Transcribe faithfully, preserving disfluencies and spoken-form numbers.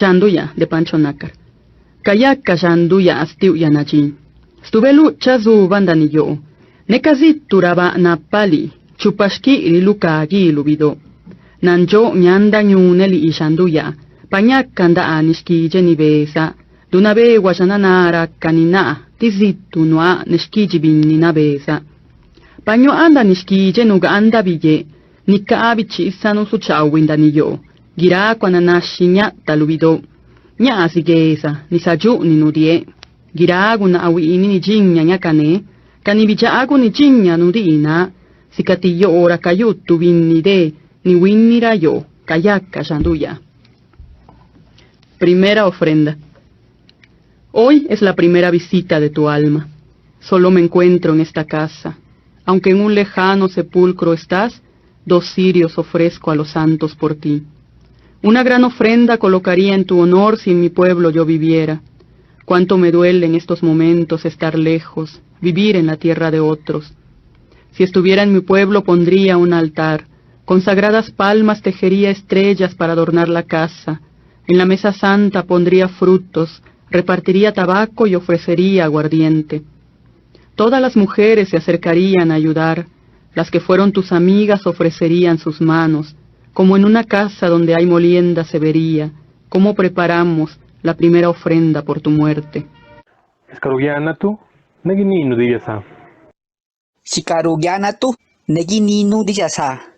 Xanduꞌ yaꞌ de Pancho Nácar. Cayaca xanduꞌ yaꞌ xtiuꞌ yanadxí. Stube luꞌchaꞌ zubaꞌ ndaaniꞌ yoo, ne ca zitu rabaꞌ napaꞌ lii. Chupa xquiꞌriꞌ lucá guiluꞌ bidóꞌ. Nandxóꞌ ñanda ñuneꞌ lii xanduꞌ yaꞌ, pa ñaca ndaaniꞌ xquidxeꞌ ni bezaꞌ. Dunabé huaxa naná rácani naa, ti zitu nuaaꞌ ne xquidxi binni nabezaꞌ. Pa ñuaaꞌ ndaaniꞌ xquidxeꞌ nugaandaꞌ biyéꞌ, nicaa bichiisa nusuchaahuiꞌ ndaaniꞌ yoo. Guiráꞌ cuananaxhi ñaꞌtaꞌ lu bidóꞌ. Ñaa zigueza, nisadxuꞌ ni nudieeꞌ. Guiráꞌ gunaa huiiniꞌ ni dxiña ñacané, ca ni bidxaaguꞌ ni dxiña nudii náꞌ, sica ti yoo ra cayuu tu binni de ni huini ra yoo. Cayaca xanduꞌ yaꞌ. Primera ofrenda. Hoy es la primera visita de tu alma. Solo me encuentro en esta casa. Aunque en un lejano sepulcro estás, dos cirios ofrezco a los santos por ti. Una gran ofrenda colocaría en tu honor si en mi pueblo yo viviera. Cuánto me duele en estos momentos estar lejos, vivir en la tierra de otros. Si estuviera en mi pueblo, pondría un altar, con sagradas palmas tejería estrellas para adornar la casa, en la mesa santa pondría frutos, repartiría tabaco y ofrecería aguardiente. Todas las mujeres se acercarían a ayudar, las que fueron tus amigas ofrecerían sus manos, como en una casa donde hay molienda se vería cómo preparamos la primera ofrenda por tu muerte. Sicarú guiaana tu, ne guiniinu diidxaꞌ sá. Sicarú guiaana tu, ne guiniinu diidxaꞌ sá.